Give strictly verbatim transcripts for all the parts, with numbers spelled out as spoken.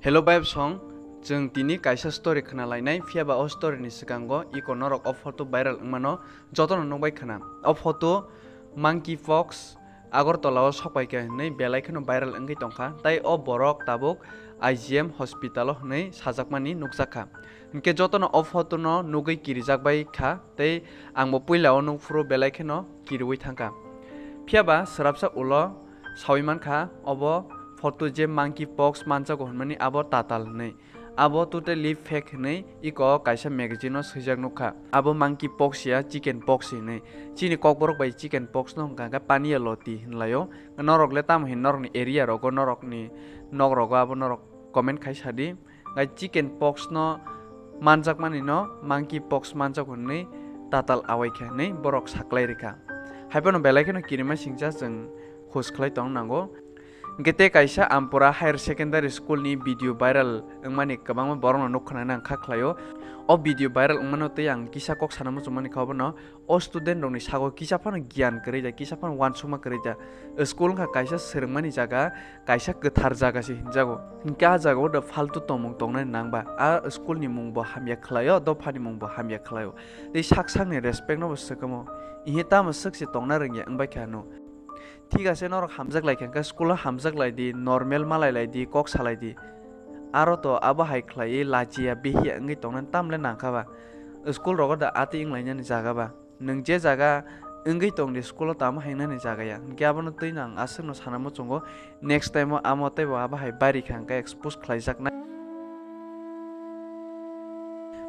Hello bai bwsong, chwng tini kaisa story khna lainai, phiya ba o story ni swkango iko norok o photo viral wngmano jotono nukbai khna. O photo monkey pox Agartala o sokpaikha hinwi belai kheno viral wngwi tongkha, tai o borok tabuk I G M hospital o hinwi sajakmani nukjakha. Hinkhe jotono o photo no nugwi kirijak bai kha, tei ang bo puila o nukphuru belai kheno kiriwi thangkha. Phiya ba swrapsa ulo sawi mankha, obo photo je monkey pox manjago hinmani abo tatal hinwi. Abo totally fake hinwi iko kaisa magazine o swijak nukha. Abo monkey pox ya, chicken pox hinwi. Chini kokborok bai chicken pox no hwnkha khe paniya loti hinlaio. Norok le tamo hin norokni area rogo, norokni nok rogo abo norok comment khai sadi. Ngai chicken pox no manjakmani no monkey pox manjago hinwi tatal awai kha hinwi borok saklai rikha. Haiphano belai kheno kirima singcha chwng hus khlai tong nango. Hinkhe tei kaisa Ampura Higher Secondary School ni video viral wngmani kwbangma borokno nuk khna nang kha khlaio. O video viral wngmano tei ang kisa kok sana muchungmani kha obono, o student rokni sago kisa phano giyan kwrwi da, kisa phano uansukma kwrwi da. School wngkha kaisa swrwngmani jaga, kaisa kwthar jaga se hinjago. Hinkhe a jagao da faltu tongmung tongnani nang ba? A school ni mung bo hamya khlaio, dopha ni mung bo hamya khlaio. Tei sak sakni respect no bo swkamo. Ihe tamo swk se tongna rwngya wngbai kha ano. Thik ase, norok hamjak lai kha, hwnkhe school o hamjak lai di, normal malai lai di, kok salai di. Aro to abo hai khlaiwi lachiya, behiya wngwi tongnani tamle nangkha ba? School rogo da atwi wnglainani jaga ba? Nwng je jaga wngwi tong di, school o tamo hainani jaga ya. Hinkhe abono twi no ang aswkno sana muchungo, next time o amo teibo abo hai bari kha, hwnkhe expose khlaijaknai.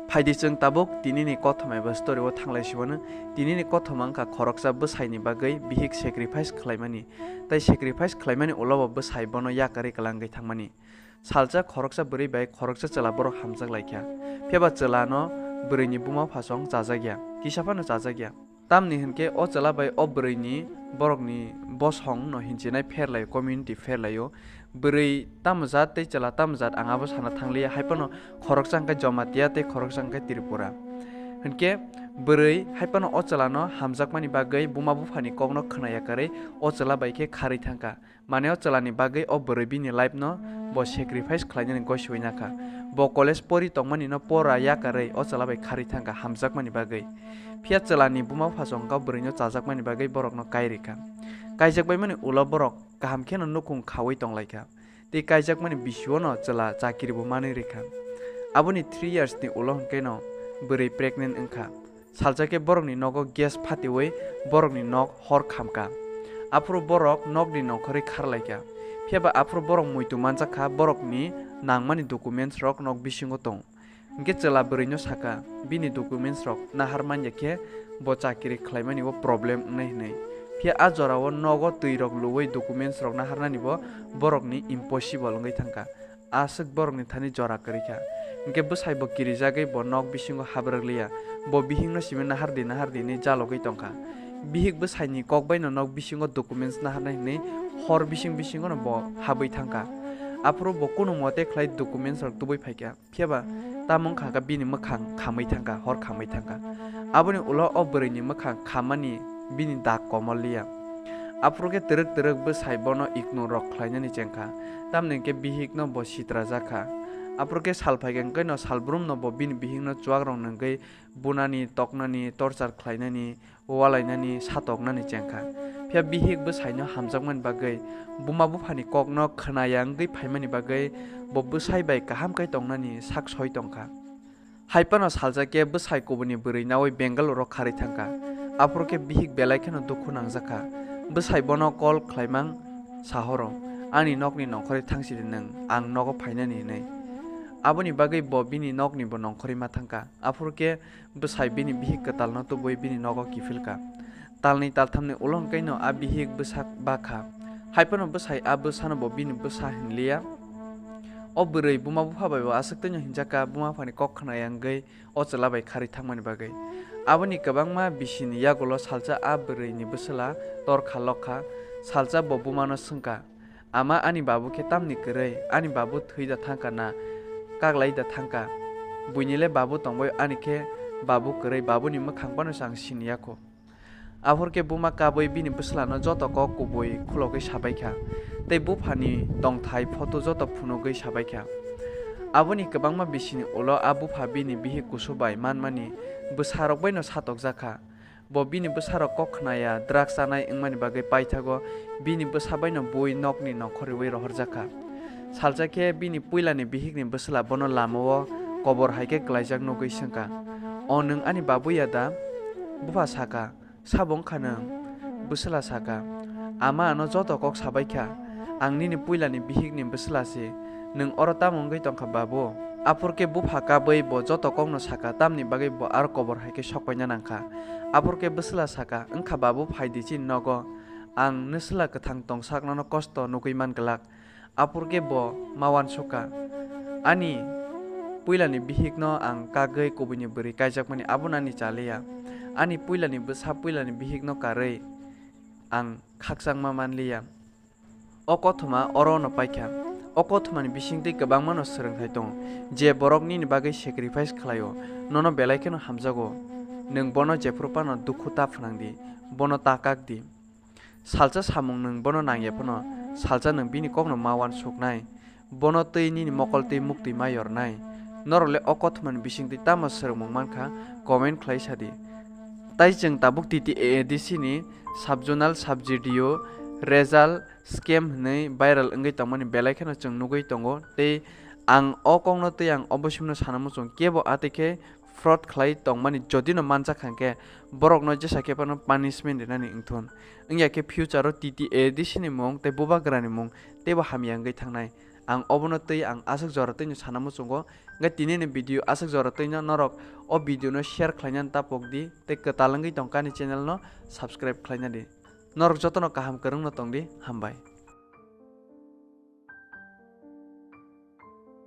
Phaidi chwng tabuk tinini kothoma eba story o thanglai sibano. Tinini kothoma wngkha khoroksa bwsaini bagwi bihik sacrifice khlaimani. Tai sacrifice khlaimani ulo bo bwsai bono yakarwi kwlangwi thangmani. Salsa khoroksa bwrwi bai khoroksa chwla borok hamjak lai kha. Phiya ba chwla no bwrwi ni buma phasong chajak ya, kisa phano chajak ya. Tamni hinkhe o chwla bai o bwrwi ni borok ni bosong no hinchinai pher lai o, community pher lai o. Bwrwi tamo jat tei chwla tamo jat ang abo sana thang liya, hai phano khoroksa hinkhe Jamatia tei khoroksa hinkhe Tripura. Hinkhe bwrwi hai phano o chwla no hamjakmani bagwi buma bupha ni kok no khna yakarwi o chwla bai khe kharwi thang kha. Mane o chwla ni bagwi o bwrwi bini life no bo sacrifice khlainani gosiwi na kha. Bo college pori tongmani no pora yakarwi o chwla bai kharwi thang kha hamjakmani bagwi. Phiya chwla ni buma phasong kha bwrwi no chajakmani bagwi borok no kai rikha. Kaijak bai mani ulo borok kaham kheno nukhung khawi tong lai kha. Tei kaijakmani bisio no chwla chakiri bo manwi rikha. Aboni three years ni ulo hwnkhe no bwrwi pregnant wngkha. Salsa khe borokni nogo gas phatiwi borokni nok hor khamkha. Aphuru borok nokni nongkhorwi kharlaikha. Phiya ba aphuru borok muitu manjakha, borokni nangmani documents rok nok bisingo tong. Hinkhe chwla bwrwino sakha, bini documents rok nahar manya khe bo chakiri khlaimani o problem wngnai hwnwi. Phiya a jorao nogo twi rok luwi documents rok naharnani bo borokni impossible wngwi thangkha. Aswk borokni thani jora kwrwi kha. Hinkhe bwsai bo kirijagwi bo nok bisingo habrwk liya. Bo bihikno simi nahar di, nahar di hinwi jalogwi tongkha. Bihik bwsaini kok baino nok bisingo documents naharnai hwnwi hor bising bisingono bo habwi thangkha. Aphuru bo kunu mote khlai documents rok tubui phaikha. Phiya ba tamo wngkha kha bini mwkhang khamwi thangkha, hor khamwi thangkha. Aboni ulo o bwrwini mwkhang khammani bini dak komol liya. Aphuru khe twrwk twrwk bwsai bono ignore rok khlainani chengkha, tamni hwnkhe bihikno bo sitrajak kha. Aphuru khe sal phaikha hwnkhe no salbrumno bo bini bihikno chuak rok nwngwi bunani, toknani, torchar khlainani, walainani, satoknani chengkha. Phiya bihik bwsaino hamjakmani bagwi, buma buphani kokno khwnaya wngwi phaimani bagwi bo bwsai bai kaham khe tongnani sak soi tongkha. Hai phano salsa khe bwsai kubuni bwrwi naui Bangalore-o kharwi thangkha. Aphuru khe bihik belai kheno dukhu nangjakha. Bwsai bono call khlaimang sahoro, "Ani nokni nongkhorwi thangsidi nwng, ang nogo phainani," hinwi. Aboni bagwi bo bini nokni bo nongkhorwi ma thangkha. Aphuru khe bwsai bini bihik kwtalno tubui bini nogo kiphilkha. Talni talthamni ulo hwnkhe no a bihik bwsa bakha. Hai phano bwsai a bwsano bo bini bwsa hinliya. O bwrwi buma bupha bai bo aswk twi no hinjakha, buma buphani kok khwnaya wngwi o chwla bai kharwi thangmani bagwi. Aboni kwbangma bisini yagulo salsa a bwrwini bwsla torkha lokha. Salsa bo bumano swngkha, "Ama, ani babu khe tamni kwrwi? Ani babu thwi da thangkha na kaklai da thangkha? Buini le babu tongbai, ani khe babu kwrwi, babuni mwkhang phano se ang sini ya kho." Aphuru khe buma kabui bini bwslano joto kok kubui khulogwi sabaikha, tei buphani tongthai photo joto phunugwi sabaikha. Aboni kwbangma bisini ulo a bupha bini bihik kusu bai manmani bwsarok baino satokjak kha. Bo bini bwsarok kok khnaya, drugs chanai wngmani bagwi paithago bini bwsa baino bui nokni nongkhor riui rohorjak kha. Salsa khe bini puilani bihikni bwsla bono lamao kobor hai khe klaijak nugwi swngkha, "O nwng ani babu ya da?" Bupha sakha, "Sabo wngkha nwng." Bwsla sakha, "Ama ano joto kok sabai kha, ang nini puilani bihikni bwsla se, nwng oro tamo wngwi tongkha babu?" Aphur khe bupha kabwi bo joto kokno sakha, tamni bagwi bo aro kobor hai khe sokpaina nangkha. Aphur khe bwsla sakha, "Wngkha babu, phai di chini nogo, ang nwsla kwthang tong sak nono kosto nugwi man glak." Aphur khe bo ma uansukha, "Ani puilani bihikno ang kagwi kubuini bwrwi kaijakmani abono ani chaliya. Ani puilani bwsa puilani bihikno karwi ang khakchangma manliya." O kothoma oro no paikha. O kothomani bisingtwi kwbangmano swrwng khai tongo. Je borok nini bagwi sacrifice khlaio, nono belai kheno hamjago. Nwng bono jephru phano dukhu ta phnang di, bono ta kak di. Salsa samung nwng bono nangya phano, salsa nwng bini kokno ma uansuknai. Bono twi nini mokol twi muktwi ma yornai. Norok le o kothomani bisingtwi tamo swrwngmung mankha, comment khlai sadi. Tai chwng tabuk T T A A D C ni sub-zonal, sub-G D O result scam hwnwi viral wngwi tongmani belai kheno chwng nugwi tongo. Tei ang o kokno tei ang o bosimno sana muchung, kebo atwi khe fraud khlai tongmani jodi no manjak kha khe, borokno jesa khe phano punishment rinani wngthun. Wngya khe future o T T A A D C ni mung tei bubagrani mung teibo hamya wngwi thangnai. Ang obono twi ang aswk jora twino sana muchungo. Hwnkhe tini ni video aswk jora twino norok o video no share khlainani tapok di tei kwtal wngwi tongkha ani channel no subscribe khlaina di. Norok jotono kaham kwrwngno tong di, hambai.